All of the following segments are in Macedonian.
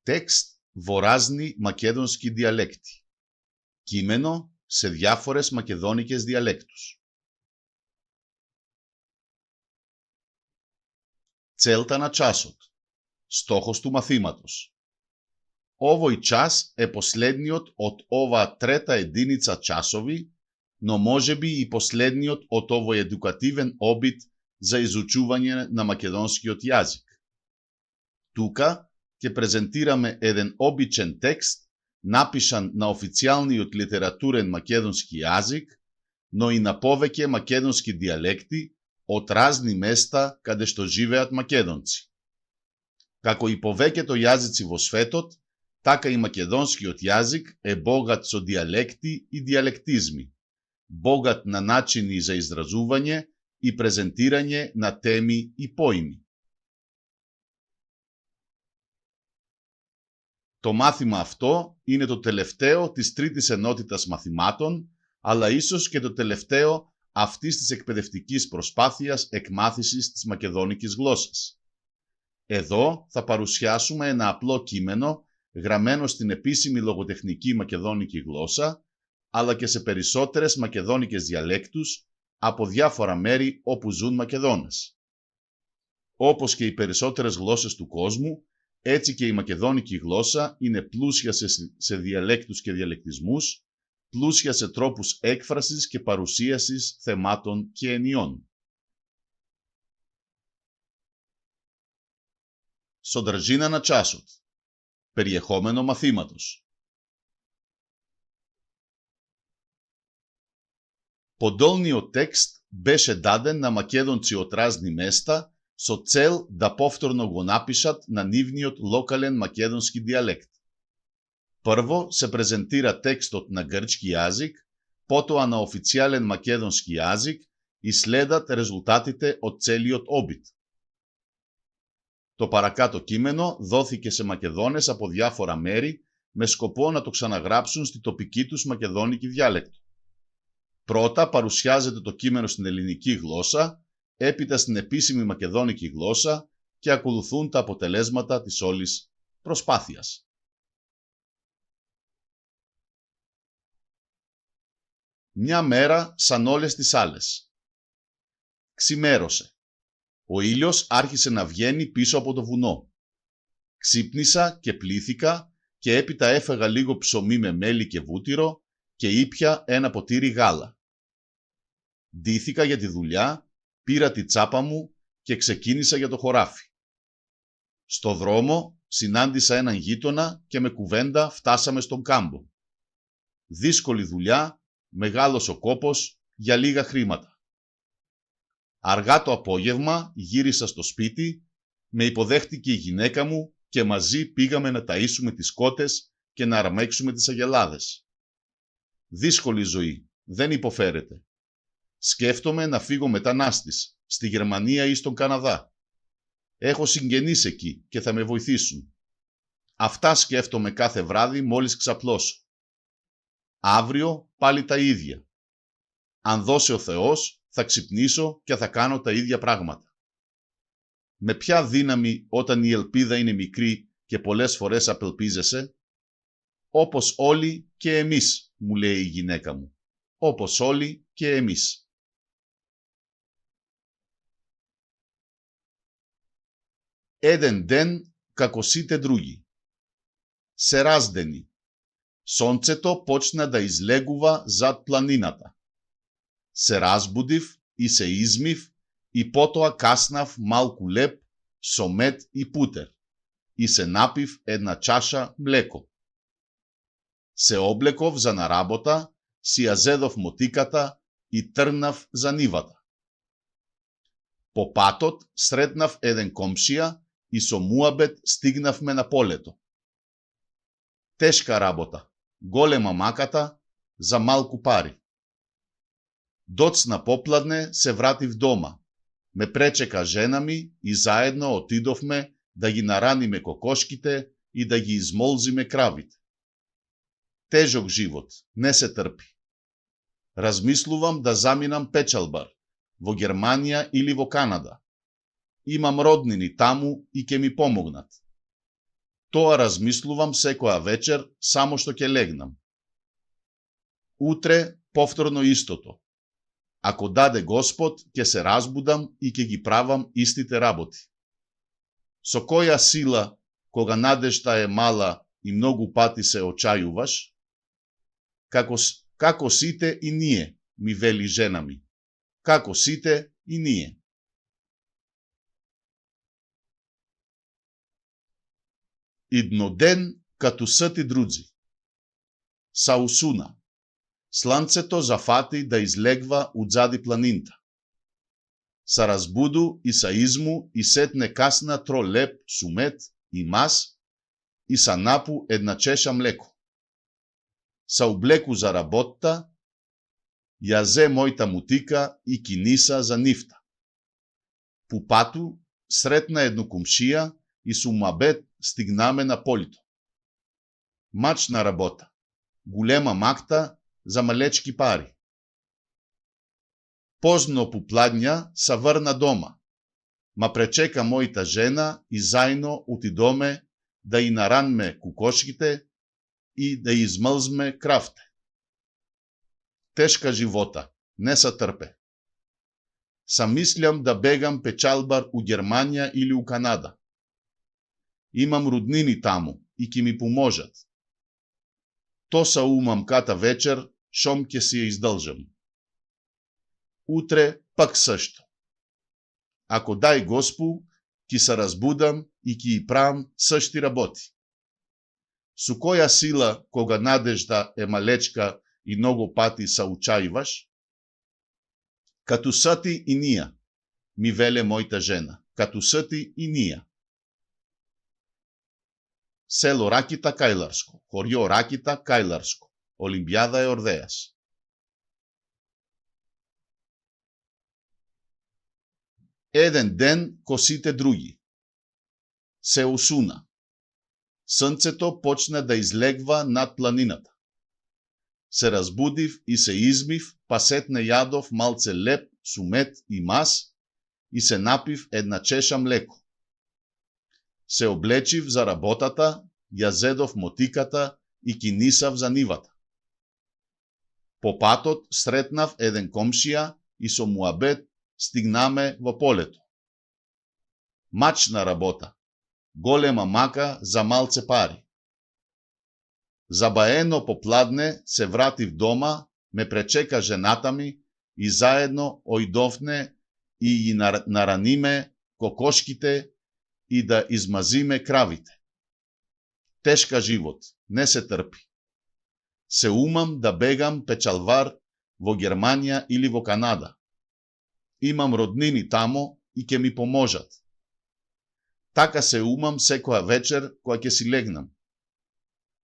Τέξτ βορράζνη μακέδονσκι διαλέκτη. Κείμενο σε διάφορες μακεδόνικες διαλέκτους. Целта на часот. Στόχος του μαθήματος. Овој час е последниот од оваа трета единица часови, но можеби и последниот од овој едукативен обид за изучување на македонскиот јазик. Тука ќе презентираме еден обичен текст, напишан на официјалниот литературен македонски јазик, но и на повеќе македонски дијалекти од разни места каде што живеат македонци. Како и повеќето јазици во светот, така и македонскиот јазик е богат со дијалекти и дијалектизми, богат на начини за изразување и презентирање на теми и поими. Το μάθημα αυτό είναι το τελευταίο της τρίτης ενότητας μαθημάτων, αλλά ίσως και το τελευταίο αυτής της εκπαιδευτικής προσπάθειας εκμάθησης της μακεδόνικης γλώσσας. Εδώ θα παρουσιάσουμε ένα απλό κείμενο γραμμένο στην επίσημη λογοτεχνική μακεδόνικη γλώσσα, αλλά και σε περισσότερες μακεδόνικες διαλέκτους από διάφορα μέρη όπου ζουν Μακεδόνες. Όπως και οι περισσότερες γλώσσες του κόσμου, έτσι και η μακεδόνικη γλώσσα είναι πλούσια σε διαλέκτους και διαλεκτισμούς, πλούσια σε τρόπους έκφρασης και παρουσίασης θεμάτων και ενιών. Содржина на часот. Περιεχόμενο μαθήματος. Подолниот текст беше даден на македонци од разни места со цел да повторно го напишат на нивниот локален македонски дијалект. Прво се презентира текстот на грчки јазик, потоа на официјален македонски јазик и следат резултатите од целиот обид. Το παρακάτω κείμενο δόθηκε σε Μακεδόνες από διάφορα μέρη με σκοπό να το ξαναγράψουν στη τοπική τους μακεδόνικη διάλεκτο. Πρώτα παρουσιάζεται το κείμενο στην ελληνική γλώσσα, έπειτα στην επίσημη μακεδόνικη γλώσσα και ακολουθούν τα αποτελέσματα της όλης προσπάθειας. Μια μέρα σαν όλες τις άλλες. Ξημέρωσε. Ο ήλιος άρχισε να βγαίνει πίσω από το βουνό. Ξύπνησα και πλήθηκα και έπειτα έφαγα λίγο ψωμί με μέλι και βούτυρο και ήπια ένα ποτήρι γάλα. Ντύθηκα για τη δουλειά, πήρα τη τσάπα μου και ξεκίνησα για το χωράφι. Στο δρόμο συνάντησα έναν γείτονα και με κουβέντα φτάσαμε στον κάμπο. Δύσκολη δουλειά, μεγάλος ο κόπος για λίγα χρήματα. Αργά το απόγευμα γύρισα στο σπίτι, με υποδέχτηκε η γυναίκα μου και μαζί πήγαμε να ταΐσουμε τις κότες και να αρμέξουμε τις αγελάδες. Δύσκολη ζωή, δεν υποφέρεται. Σκέφτομαι να φύγω μετανάστης, στη Γερμανία ή στον Καναδά. Έχω συγγενείς εκεί και θα με βοηθήσουν. Αυτά σκέφτομαι κάθε βράδυ μόλις ξαπλώσω. Αύριο πάλι τα ίδια. Αν δώσει ο Θεός, θα ξυπνήσω και θα κάνω τα ίδια πράγματα. Με ποια δύναμη όταν η ελπίδα είναι μικρή και πολλές φορές απελπίζεσαι? Όπως όλοι και εμείς, μου λέει η γυναίκα μου. Όπως όλοι και εμείς. Еден ден како сите други. Се раздени. Сонцето почна да излегува зад планината. Се разбудив и се измив и потоа каснав малку леп со мед и путер и се напив една чаша млеко. Се облеков за на работа, си ја зедов мотиката и тргнав за нивата. По патот сретнав еден комшија и со муабет стигнавме на полето. Тешка работа, голема маката за малку пари. Доцна попладне се вратив дома. Ме пречека жена ми и заедно отидовме да ги нараниме кокошките и да ги измолзиме кравите. Тежок живот, не се трпи. Размислувам да заминам печалбар, во Германија или во Канада. Имам роднини таму и ќе ми помогнат. Тоа размислувам секоја вечер, само што ќе легнам. Утре повторно истото. Ако даде Господ, ќе се разбудам и ќе ги правам истите работи. Со која сила, кога надежта е мала и многу пати се очајуваш? Како сите и ние, ми вели жена ми. Како сите и ние. Идноден като сати друдзи. Саусуна. Сланцето зафати да излегва удзади планинта. Са разбуду и са изму и сетне касна тро леп, сумет и мас и са напу една чеша млеко. Са облеку за работта, ја зе мојта мутика и киниса за нифта. По пату сретна едно кумшија и со муабет стигнаме на полито. Мачна работа, голема макта за малечки пари. Позно попладња са врна дома, ма пречека мојта жена и зајно отидоме да и наранме кукошките и да измлзме кравте. Тешка живота, не са трпе. Сам мислям да бегам печалбар у Германија или у Канада. Имам роднини таму и ки ми поможат. То са умам ката вечер, шом ќе си ја издолжам. Утре пак също. Ако дай Госпу, ки се разбудам и ки и правам същи работи. Со која сила, кога надежда е малечка и много пати се учаиваш? Като сати и ние, ми веле мојта жена. Като сати и ние. Село Ракита, Кајларско. Хорио Ракита, Кајларско. Олимпијада е Ордејас. Еден ден ко сите други. Се осуна. Слънцето почна да излегва над планината. Се разбудив и се измив, па сетне јадов малце леп, сумет и мас и се напив една чеша млеко. Се облечив за работата, ја зедов мотиката и кинисав за нивата. По патот сретнав еден комшија и со муабет стигнаме во полето. Мачна работа, голема мака за малце пари. Забаено попладне се вратив дома, ме пречека жената ми и заедно ојдовне и ги нараниме кокошките и да измазиме кравите. Тешка живот, не се трпи. Се умам да бегам печалвар во Германија или во Канада. Имам роднини тамо и ќе ми поможат. Така се умам секоја вечер кога ќе си легнам.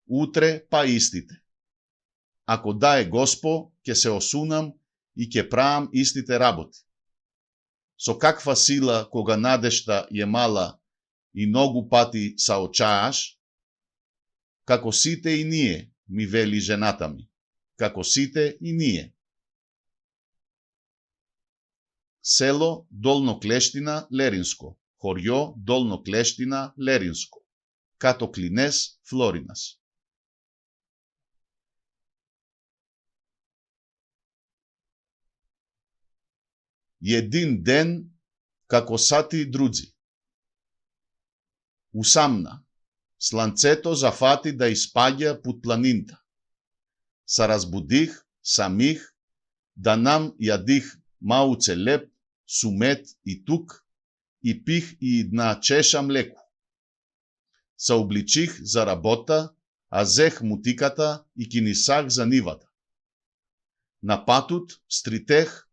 Утре па истите. Ако дае Госпо, ќе се осунам и ќе правам истите работи. Со каква сила кога надежта е мала и многу пати се очааш? Како сите и ние, ми вели жената ми. Како сите и ние. Село Долно Клештина, Леринско. Хорио Долно Клештина, Леринско. Като Клинес, Флоринас. Един ден, како сати друдзи. Усамна. Сланцето зафати да испаѓа под планинта. Се разбудих, самих, да нам јадих мауце леп, сумет и тук, и пих и една чеша млеко. Се обличих за работа, а зех мутиката и кинисах за нивата. На патут стритех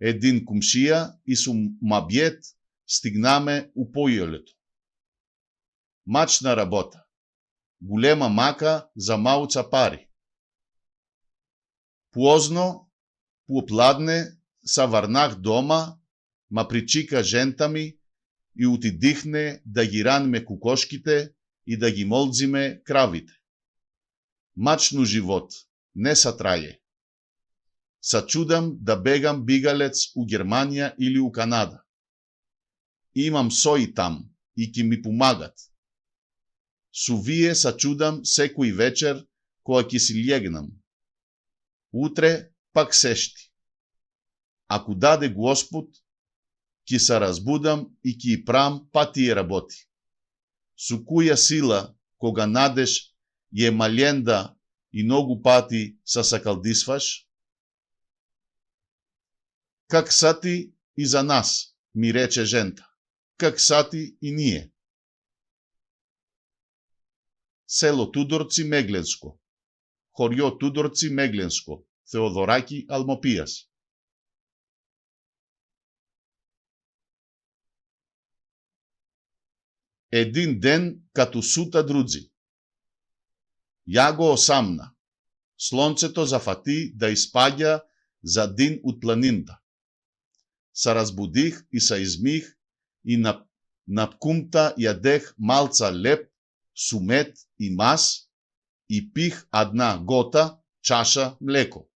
един кумшија и со мабјет стигнаме у појолето. Мачна работа, голема мака за мауца пари. Позно, попладне, се врнах дома, ма причика жента ми и отидихне да ги ранме кукошките и да ги молдзиме кравите. Мачно живот, не са трае. Са чудам да бегам бигалец у Германија или у Канада. Имам сои там и ки ми помагат. Su вие са чудам секој вечер, кога ќе си легнам. Утре пак сешти. Ако даде Господ, ќе се разбудам и ќе прам па тие работи. Су која сила, кога надеж е маленда и многу пати се сакалдисваш? Как сати и за нас, ми рече жента. Как сати и ние. Село Тудорци, Мегленско. Хорио Тудорци, Мегленско. Θεοδωράκη Αλμοπίας. Един ден като сута друдзи. Я го осамна. Слънцето зафати да изпадя за дин от планинта. Се разбудих и се измих и на кумта ядех малца леп, сумет и мас и пих една гота чаша млеко.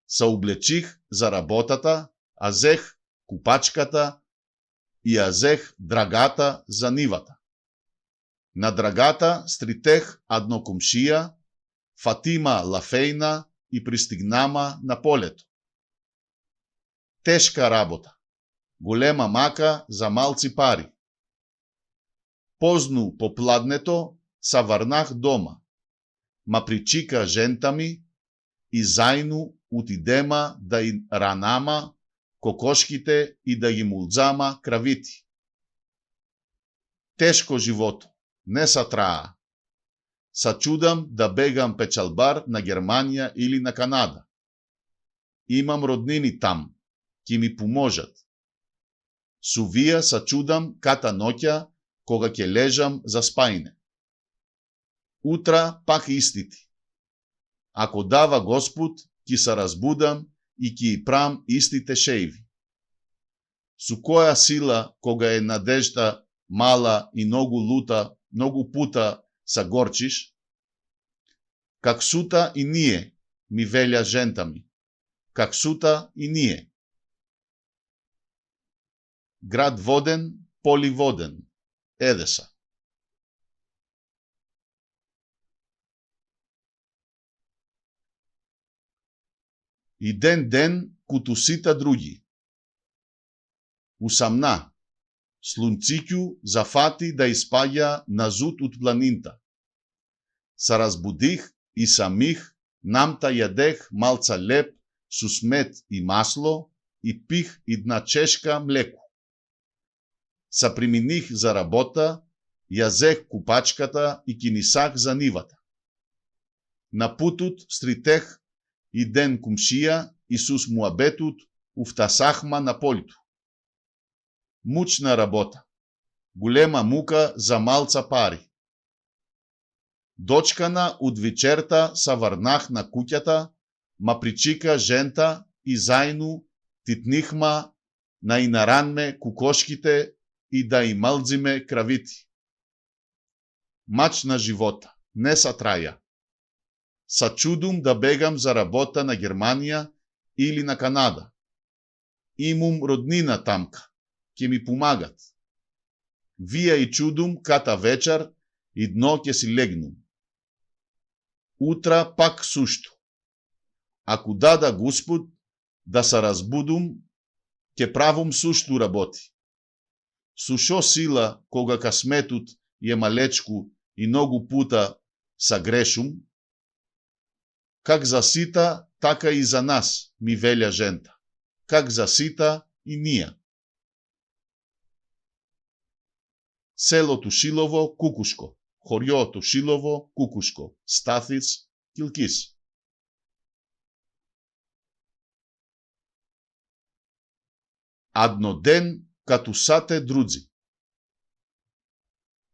Се облечих за работата, а взех купачката и я взех драгата за нивата. На драгата стритех едно комшия, Фатима Лафейна и пристигнама на полето. Тежка работа, голема мака за малци пари. Позно попладнето се върнах дома, ма причика жента ми и заедно отидема да и ранама кокошките и да ги мулзама кравити. Тежко живото, не са траа. Са чудам да бегам печалбар на Германия или на Канада. Имам роднини там, ки ми поможат. Су вия са чудам ката ноќа, кога ќе лежам за спајне. Утра пак истити. Ако дава Господ, ки се разбудам и ки прам истите шејви. Су која сила, кога е надежда мала и многу лута, многу пута са горчиш? Как сута и ние, ми веля жента ми. Как сута и ние. Град воден, поли воден. Едеса. И ден куту сита други. Усамна. Слунцикју зафати да испаѓа назут от планинта. Се разбудих и самих, намта јадех малца леп, су смет и масло и пих една чешка млеко. Се приминих за работа, ја зех купачката и кинисах за нивата. На путут стритех и ден кумшија и сус муабетут уфтасахма на полито. Мучна работа, голема мука за малца пари. Дочкана од вечерта се върнах на куќата, ма причика жента и зајну титнихма на и наранме кукошките и да и малдзиме кравити. Мач на живота, не са траја. Са чудум да бегам за работа на Германија или на Канада. Имам роднина тамка, ке ми помагат. Вија и чудум ката вечер и дно ке си легнум. Утра пак сушто. Ако дада Господ да се разбудум, ке правум сушто работи. Су шо сила, кога касметот е малечку и многу пута са грешум? Как за сита, така и за нас, ми веля жента. Как за сита и ние. Село Тушилово, Кукушко. Хорио Тушилово, Кукушко. Статhiц, Килкис. Адно ден като сате друдзи.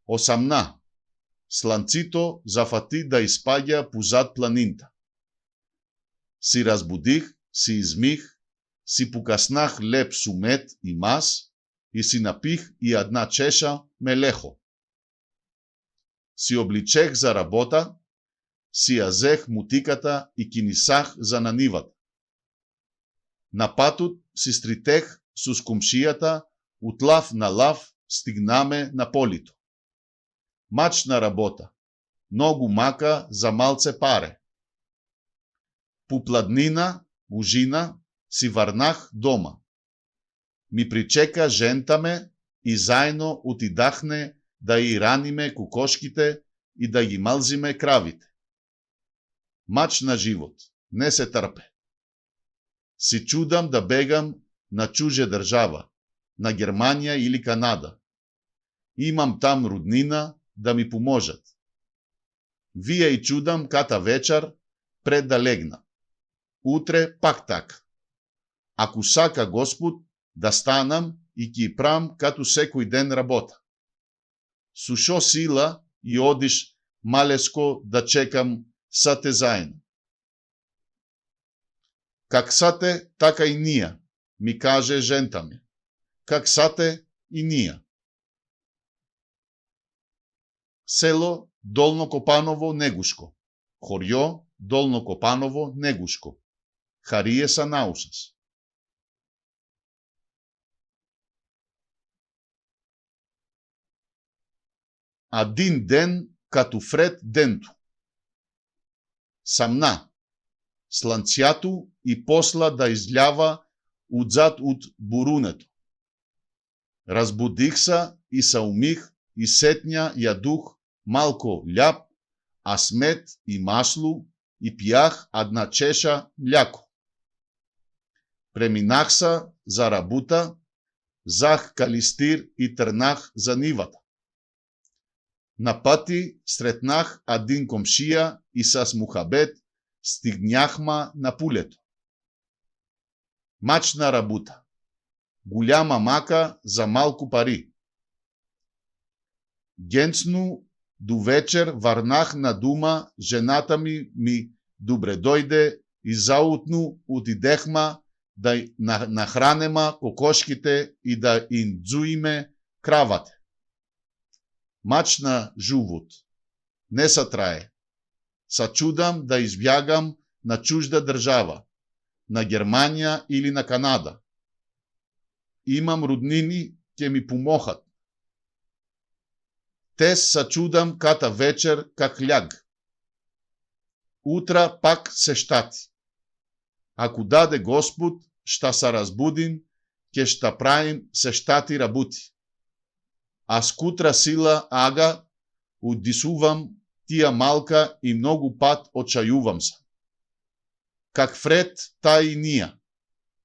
Осамна. Слънцито зафати да изпадя позад планинта. Си разбудих, си измих, си покаснах леп сумет и мас и си напих и една чеша мелехо. Си обличех за работа, си ја зех мутиката и кинисах за на нивата. На патот си стритех сус комшијата, от лав на лав стигнаме на полито. Мачна работа. Много мака за малце паре. По пладнина, ужина, си върнах дома. Ми причека жента ме и заедно отидахне да и раниме кокошките и да ги мълзиме кравите. Мач на живот, не се търпе. Си чудам да бегам на чужа държава, на Германия или Канада. Имам там роднина да ми поможат. Вие и чудам ката вечер пред да легна. Утре пак так. Ако сака Господ, да станам и ки прам като секой ден работа. Сушо сила и одиш малеско да чекам сате заедно. Как сате, така и ния, ми каже жента ми. Как сате и ния. Село Долно Копаново, Негушко. Χωριό Долно Копаново, Негушко. Χαρίες Ανάουσας. Един ден като Фред Денто. Съмна. Слънцято и посла да излява отзад от бурунето. Разбудих се и се умих и сетня ядух малко ляп, а смет и масло и пиях една чеша мляко. Преминах се за работа, взах калистир и тръгнах за нивата. На пъти сретнах един комшия и с мухабет стигняхма на полето. Мачна работа. Голяма мака за малко пари. Генцно до вечер върнах на дума, жената ми добре дойде и заутно отидехма да нахранема кокошките и да индзуиме кравате. Мачна живот. Не се трае. Се чудам да избягам на чужда държава, на Германия или на Канада. Имам роднини, ке ми помогат. Те се чудам ката вечер как ляг. Утра пак се щати. Ако даде Господ, ще се разбудим, ке ще правим се щати работи. А с кутра сила ага, отдисувам тия малка и много път отчаювам се. Как Фред, та и ния,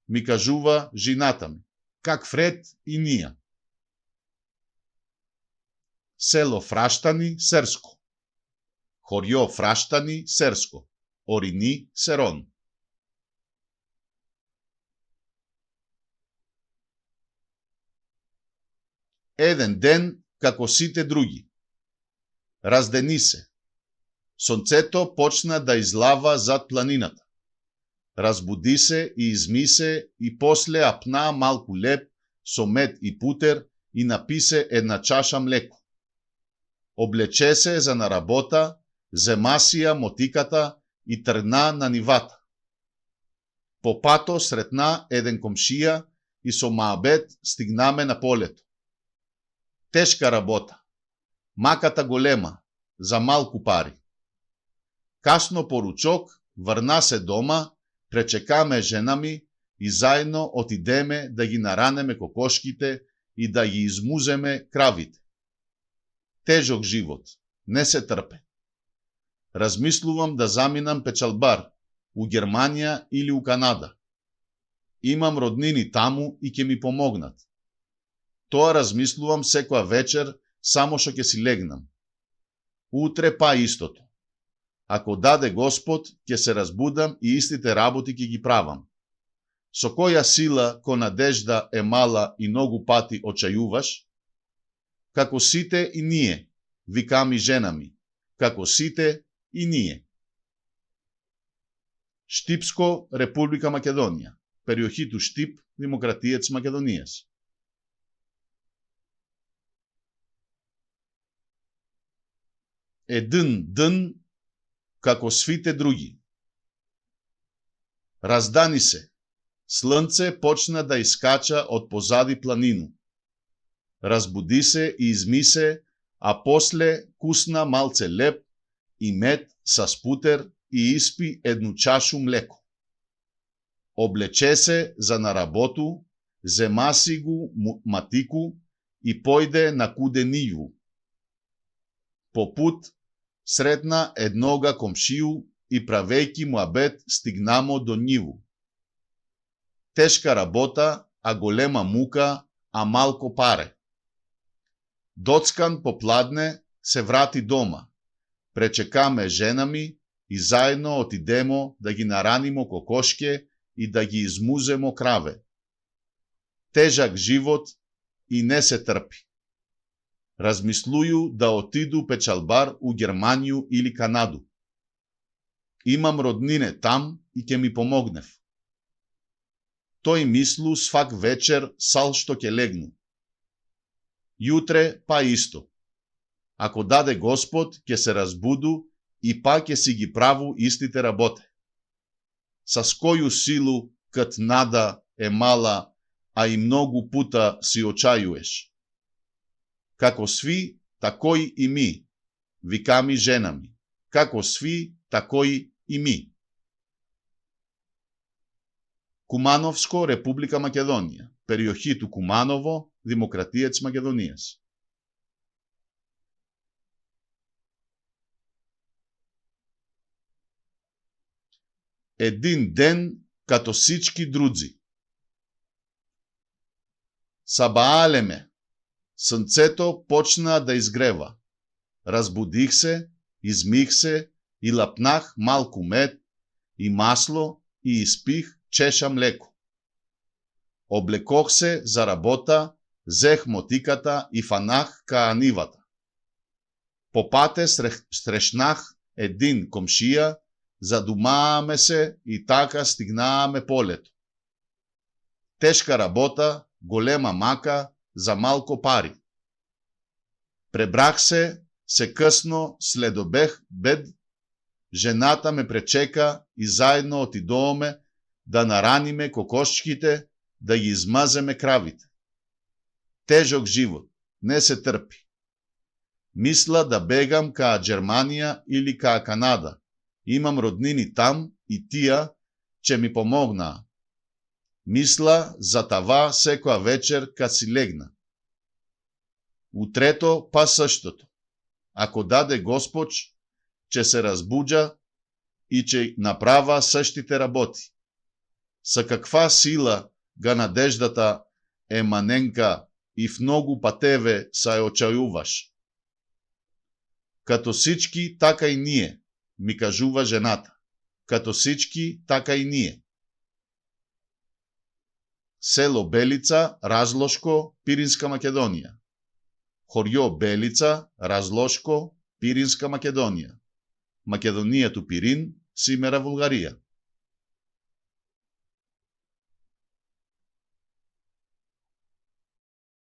ми кажува жената ми. Как Фред и ния. Село Фращани, Серско. Χωριό Фращани, Серско. Ορεινή, Серон. Еден ден, како сите други. Раздени се. Сонцето почна да излава зад планината. Разбуди се и изми се и после апна малко леп со мед и путер и написе една чаша млеко. Облече се за на работа, зема сия мотиката и тръгна на нивата. По пато сретна еден комшия и со маабет стигнаме на полето. Тежка работа. Маката голема, за малко пари. Касно поручок, върна се дома, пречекаме жена ми и заедно отидеме да ги наранеме кокошките и да ги измуземе кравите. Тежок живот, не се търпе. Размислувам да заминам печалбар, у Германия или у Канада. Имам роднини таму и ке ми помогнат. Тоа размислувам секоја вечер, само што ќе си легнам. Утре па истото. Ако даде Господ, ќе се разбудам и истите работи ќе ги правам. Со која сила, ко надежда е мала и многу пати очајуваш? Како сите и ние, викам и жена ми. Како сите и ние. Штипско, Република Македонија. Περιοχή Штип, Δημοκρατία της Μακεδονίας. Един дън, како свите други. Раздани се. Слънце почна да изкача от позади планину. Разбуди се и изми се, a после кусна малце леп и мед са спутер и испи едну чашу млеко. Облече се за на работу, зема си го матику и пойде на куде ниву. По пут сретна еднога комшiju и правейки муабет стигнамо до ниву. Тешка работа, а голема мука, а малко паре. Доцкан попладне се врати дома. Пречекаме жена ми и заедно отидемо да ги наранимо кокошке и да ги измуземо краве. Тежак живот и не се трпи. Размислую да отиду печалбар у Германiju или Канаду. Имам роднине там и ќе ми помогнев. Тој мислу свак вечер сал што ќе легну. Јутре па исто. Ако даде Господ, ќе се разбуду и па ќе си ги праву истите работе. Са скоју силу, кат нада е мала, а и многу пута си очајуеш. Како сви, такој и ми, вика ми жена ми. Како сви, такој и ми. Кумановско, Република Македонија. Περιοχή του Κουμάνοβο, Δημοκρατία της Μακεδονίας. Един ден като всички други. Сабаалеме. Слънцето почна да изгрева. Разбудих се, измих се и лапнах малко мед и масло и изпих чеша млеко. Облекох се за работа, взех мотиката и фанах ка нивата. По пате срещнах един комшия, задумаваме се и така стигнаваме полето. Тежка работа, голема мака, за малко пари. Пребрах се късно след обех бед, жената ме пречека и заедно отидоме да нараниме кокошчките, да ги измаземе кравите. Тежок живот, не се трпи. Мисля да бегам ка Германија или ка Канада. Имам роднини там и тия, че ми помогнаа. Мисля за това секоја вечер кад си легна. Утрето па същото. Ако даде Господ, че се разбуджа и че направа същите работи. Са каква сила га надеждата е маненка и в много пътеве са е очаюваш. Като всички, така и ние, ми кажува жената. Като всички, така и ние. Село Белица, Разлошко, Пиринска Македонија. Хорјо Белица, Разлошко, Пиринска Македонија. Македонијето Пирин, Симера, Булгарија.